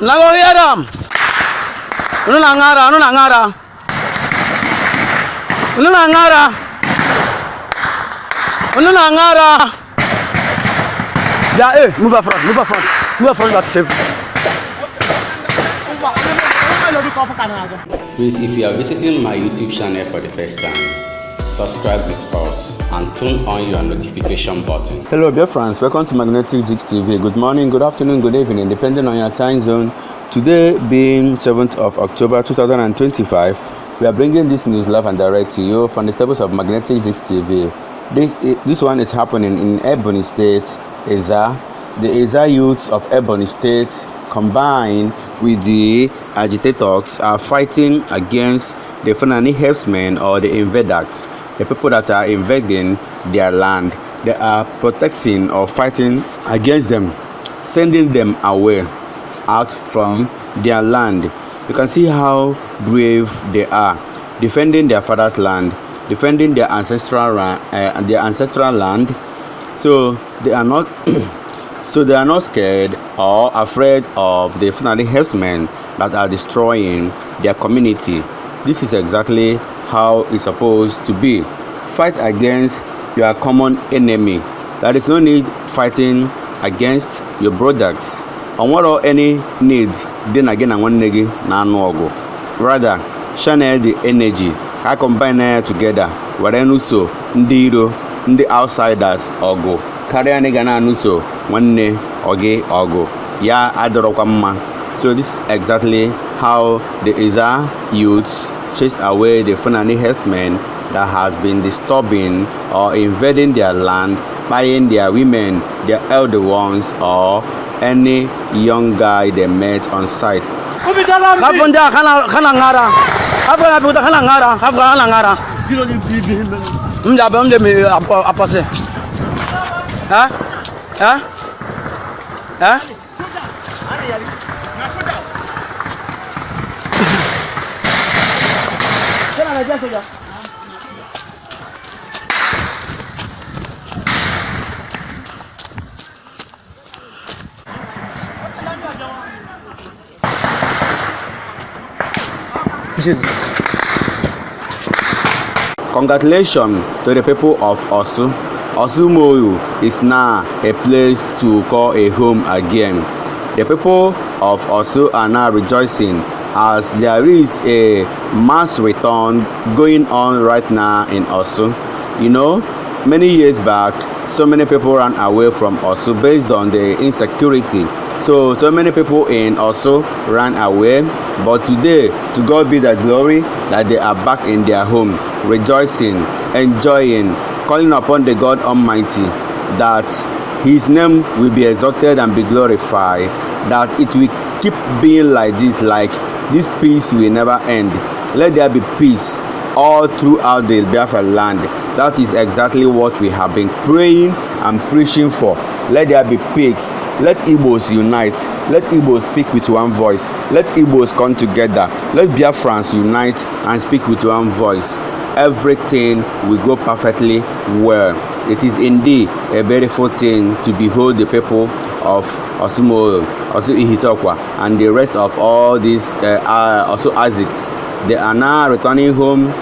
Now hear them. Unu na-aṅara, unu na-aṅara. Unu na-aṅara. Unu na-aṅara. Yeah, hey, move up front, move up front. Move up front, that's safe. Please, if you are visiting my YouTube channel for the first time, subscribe with us and turn on your notification button. Hello, dear friends. Welcome to Magnetic Jigs TV. Good morning, good afternoon, good evening, depending on your time zone. Today being 7th of October 2025, we are bringing this news live and direct to you from the stables of Magnetic Jigs TV. This one is happening in Ebonyi State, Ezza. The Ezza youths of Ebonyi State combined with the agitators are fighting against the Fulani herdsmen or the invaders, the people that are invading their land. They are protecting or fighting against them, sending them away out from their land. You can see how brave they are, defending their father's land, defending their ancestral land. So they are not so they are not scared or afraid of the Fulani herdsmen that are destroying their community. This is exactly how it's supposed to be. Fight against your common enemy. There is no need fighting against your brothers. Onwero any need dị na gị na nwanne gị na-anụ ọgụ. Rather, channel the energy ka combine ya together were nụso ndị iro, ndị outsiders ọgụ, karịa na ị ga na-anụso nwanne gị ọgụ, ya adịrọkwa mma. So this is exactly how the Ezza youths chased away the Fulani herdsmen that has been disturbing or invading their land, buying their women, their elder ones, or any young guy they met on site. Hapụ ndị a, ha na-aṅara. Hapụ ha pụta, ha na-aṅara. Hapụ ha na-aṅara. M ji abịa, m ji eme apọsị. Ha? Ha? Ha? Congratulations to the people of Orsu. Orsumoghu is now a place to call a home again. The people of Orsu are now rejoicing as there is a mass return going on right now in Orsu. You know, many years back, so many people ran away from Orsu based on the insecurity. So many people in Orsu ran away, but today, to God be the glory that they are back in their home, rejoicing, enjoying, calling upon the God Almighty that His name will be exalted and be glorified, that it will keep being like this, like this peace will never end. Let there be peace all throughout the Biafra land. That is exactly what we have been praying and preaching for. Let there be peace. Let Igbos unite. Let Igbos speak with one voice. Let Igbos come together. Let Biafrans unite and speak with one voice. Everything will go perfectly well. It is indeed a beautiful thing to behold the people of Orsumoghu, Orsu Ihiteukwa, and the rest of all these Orsu Isaacs. They are now returning home.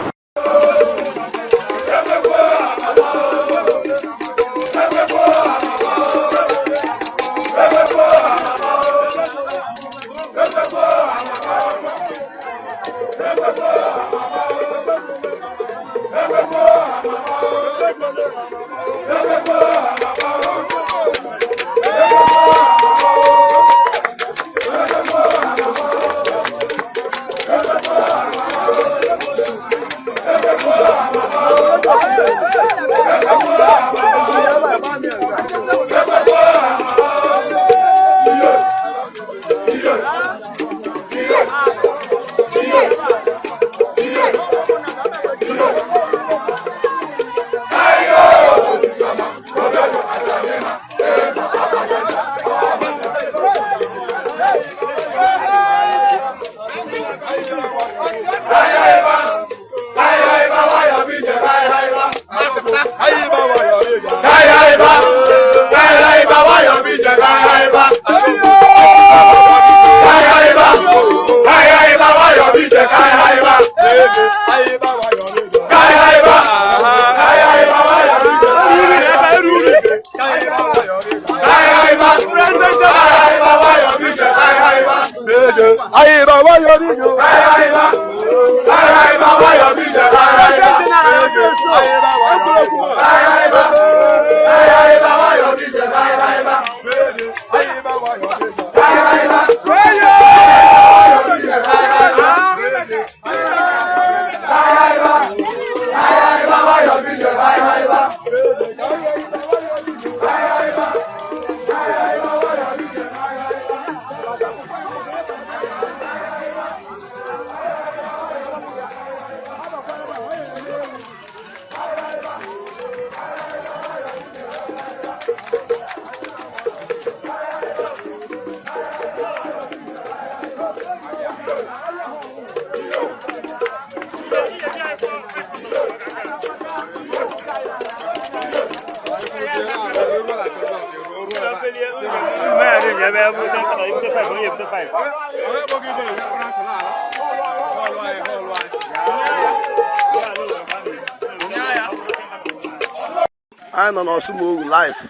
Anyị nọ n'Ọsụmogu live,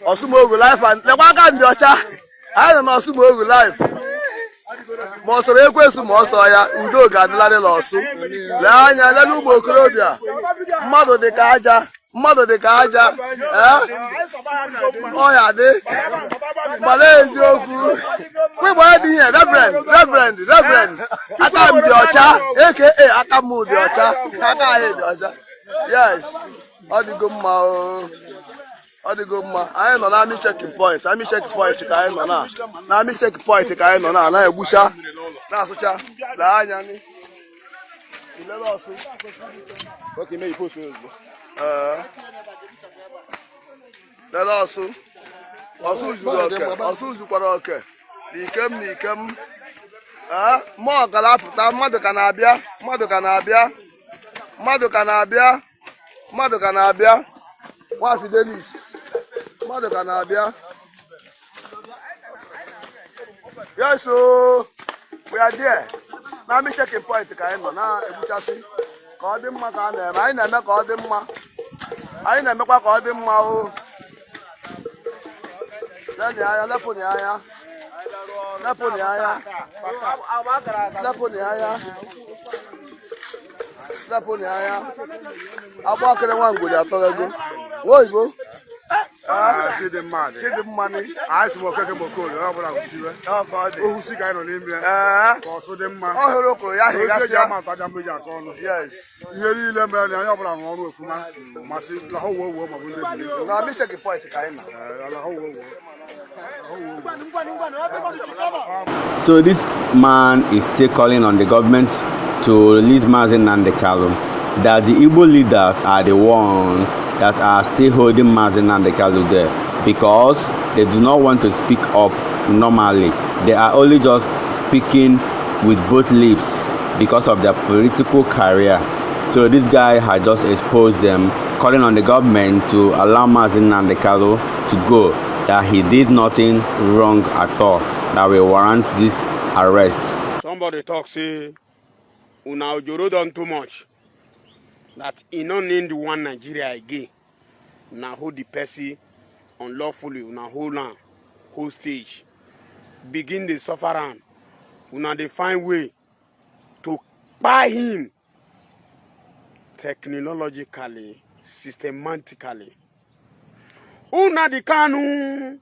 Ọsụmogu live and lekwa aka ndị ọcha. Anyị nọ n'Ọsụmogu live. Ma ọ sọrọ ekwesu, ma ọ sọ ya, udo ga-adịlarị n'Ọsụ. Lee anya, lelee ụmụ okorobịa. Mmadụ dị ka aja, mmadụ dị ka aja. Ee, ọya dị gbala eziokwu. Ịgba ya dị ihe. Reverend, reverend, reverend, aka m dị ọcha, aka aka m dị ọcha, aka anyị dị ọcha. Yes, ọ dịgo mma o, ọ dịgo mma. Anyị nọ n'army checking point, army checking point ka anyị nọ na na army checking point ka anyị nọ na na-egbucha, na-asụcha. Lee anya ni ilele Ọsụ. Ee. Lele Ọsụ. Ọsụ zuru oke, Ọsụ zukwara oke na ikem na ikem. Ee, mmụọ gara apụta. Mmadụ ka na-abịa, mmadụ ka na-abịa, mmadụ ka na-abịa, mmadụ ka na-abịa. Nwa Fidelis, mmadụ ka na-abịa. Yes o, we are there na army checking point ka anyị nọ na-egbuchasị ka ọ dị mma, ka a na-eme. Anyị na-eme ka ọ dị mma, anyị na-emekwa ka ọ dị mma o. Lenị anya, lepụnị anya, lepụnị anya, lepụnị anya, lepụnị anya. Agbakịrị nwa ngwuri atọghego nwa oyibo. Chidimma dị. Chidimma ni. Anyị sị m Okeke m Okorie, onye ọbụla hụsiwe. Ọ ka ọ dị. Ohusi ka anyị nọ n'ime ya. Ee. Ka Ọsụ dị mma. Ọ hụrụ kwuru ya Osi eji hịgasịa. ama ntaja mmiri akọ ọnụ. Yes. Ihe niile mere na onye ọbụla rụrụ ọrụ ofuma, masị lahụ uwe uwe maọbụ ndị ebili. Na army checking point ka anyị nọ. Lahụ uwe uwe. So this man is still calling on the government to release Mazi Nnamdi Kanu, that the Igbo leaders are the ones that are still holding Mazi Nnamdi Kanu there because they do not want to speak up normally. They are only just speaking with both lips because of their political career. So this guy had just exposed them, calling on the government to allow Mazi Nnamdi Kanu to go, that he did nothing wrong at all that will warrant this arrest. Somebody talk say una ojoro don too much, that e no need one Nigeria again. Una hold the person unlawfully, una hold am hostage, begin dey suffer am. Una dey find way to kpai him technologically, systematically. Nnamdi Kanu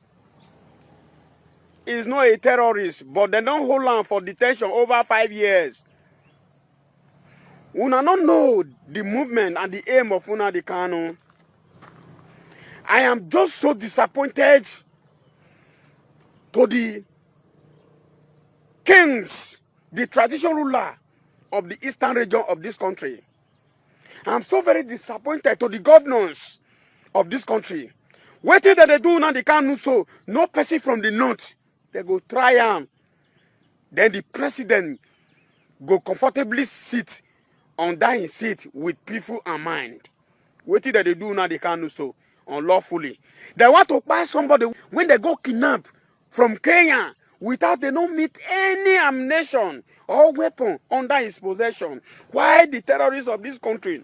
is not a terrorist, but dem don hold am for detention over 5 years. Una no know the movement and the aim of Nnamdi Kanu. I am just so disappointed to the kings, the traditional ruler of the eastern region of this country. I'm so very disappointed to the governors of this country. Wetin dem dey do Nnamdi Kanu so, no person from the north, they go try am. Then the president go comfortably sit on that him seat with peaceful and mind. Wetin dem dey do Nnamdi Kanu so unlawfully. They want to kpai somebody when they go kidnap from Kenya without they no meet any ammunition or weapon under his possession. Why the terrorists of this country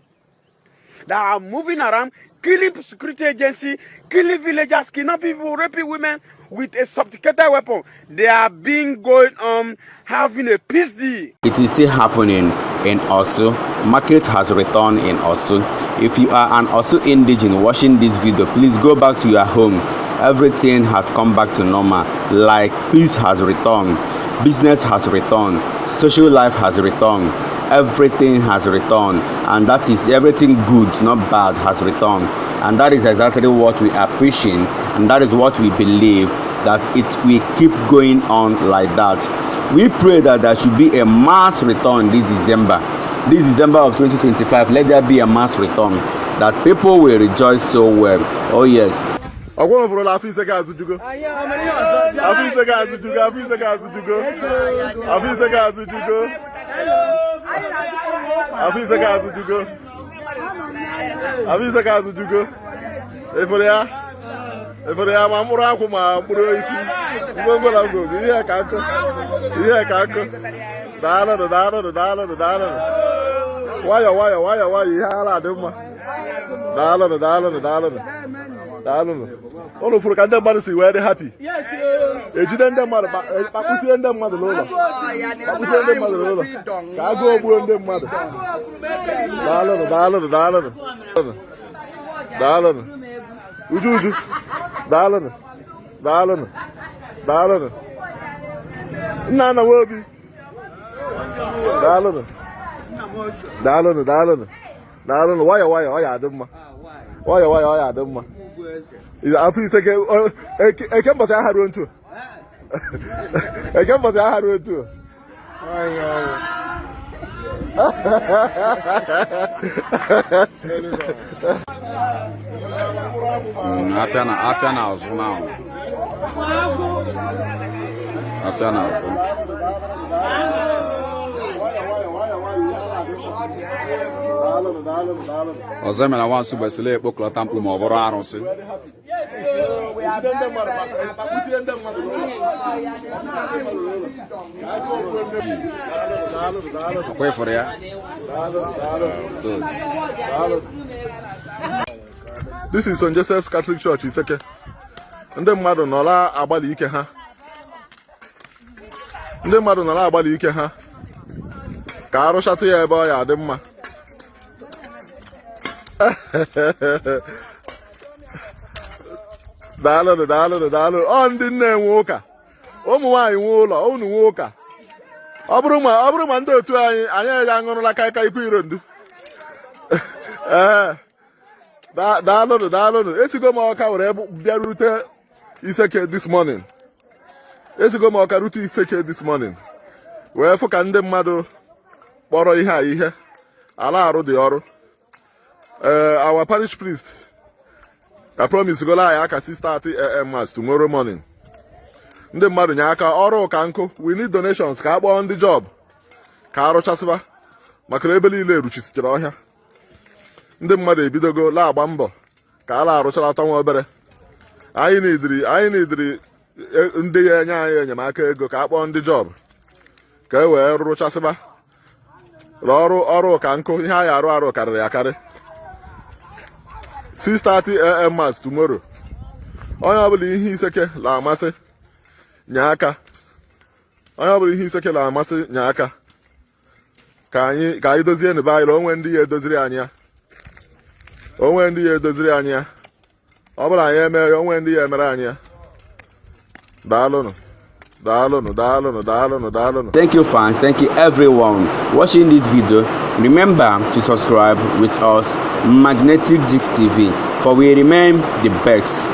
that are moving around killing Killing security agency, killing villagers, kidnapping people, raping women with a sophisticated weapon. They are being going on having a peace deal. It is still happening in Orsu. Market has returned in Orsu. If you are an Orsu indigene watching this video, please go back to your home. Everything has come back to normal. Like, peace has returned, business has returned, social life has returned, everything has returned, and that is everything good, not bad, has returned. And that is exactly what we are preaching, and that is what we believe, that it will keep going on like that. We pray that there should be a mass return this December. This December of 2025, let there be a mass return, that people will rejoice so well. Oh yes. Ọgwụrụ fụrụla afọ ise ga-azụjugo, afọ ise ga-azụjugo, afọ ise ga-azụjugo, afọ ise ga-azụjugo, afọ ise ga-azụjugo, afọ ise ga-azụjugo. Efere ya, efere ya, ma mkpụrụ akwụ, ma mkpụrụ osisi, ngwongwo na ngwongwo, ihe ka nkụ, ihe ka nkụ. Daalụnụ, daalụnụ, daalụnụ, daalụnụ. Nwayọ, nwayọ, nwayọ, nwayọ, ihe ala adị mma. Daalụnụ, daalụnụ, daalụnụ, daalụnụ. Ụnụ fụrụ ka ndị mmadụ si wee dị happy. Ejide ndị mmadụ, kpakpụsie ndị mmadụ n'ụlọ, kpakpụsie ndị mmadụ n'ụlọ ka agụụ gbuo ndị mmadụ. Daalụnụ, daalụnụ, daalụnụ, daalụnụ. Uju, uju, daalụnụ, daalụnụ, daalụnụ. Nna nna nwobi, daalụnụ, daalụnụ, daalụnụ, daalụnụ. Nwayọ, nwayọ, ọ ya adị mma. Nwayọ, nwayọ, ọ ya adị mma. Afọ ise ke eke mbọsị aha ruo ntu, eke mbọsị aha ruo ntu. Afịa na afịa na-azụ na afịa na-azụ. Ọzọ mere nwa nsogbu esila ekpokọta mkpu ma ọ bụrụ arụsị. Ejide ndị mmadụ, kpakpụsie ndị mmadụ n'ụlọ, Ọkwa ịfụrụ ya. Good. This is St. Joseph's Catholic Church, Iseke. Ndị mmadụ nọrọ agbalị ike ha. Ndị mmadụ nọrọ agbalị ike ha ka arụchatụ ya ebe ọ ya adị mma. Daalụnụ, daalụnụ, daalụ. Ọ ndị nne nwe ụka, ụmụ nwaanyị nwe ụlọ, unu nwe ụka. Ọ bụrụ ma ndị otu anyị, anyị ya aṅụrụla kaikai ikwu iro ndu. Ee, daalụnụ, daalụnụ. Esigo m Ọka were bịarute Iseke this morning. Esigo m Ọka rute Iseke this morning wee fụ ka ndị mmadụ kpọrọ ihe a, ihe ala arụ dị ọrụ. Ee, our parish priest na promise gola anyị aka 6:30 a.m. mass tomorrow morning. Ndị mmadụ nye aka, ọrụ ka nkụ. We need donations ka a kpọọ ndị job ka arụchasịba, maka na ebe niile eruchisichara ọhịa. Ndị mmadụ ebidogo la-agba mbọ ka a la-arụcharata nwa obere. Anyị nidiri ndị ya enye anyị enyemaka ego ka a kpọọ ndị job ka e wee rụchasịba. Rụọ ọrụ, ọrụ ka nkụ. Ihe anyị arụ arụ karịrị akarị. 6:30 a.m. mass tomorrow. Onye ọbụla ihe Iseke la-amasị, nye aka. Onye ọbụla ihe Iseke la-amasị, nye aka ka anyị dozie n'ebe anyị. Onwe ndị ya edoziri anyị ya, onwe ndị ya edoziri anyị ya. Ọ bụrụ anyị eme ya, onwe ndị ya emere anyị ya. Daalụnụ, daalụnụ, daalụnụ, daalụnụ, daalụnụ. Thank you, fans. Thank you, everyone watching this video. Remember to subscribe with us, Magnetic Jigs TV, for we remain the best.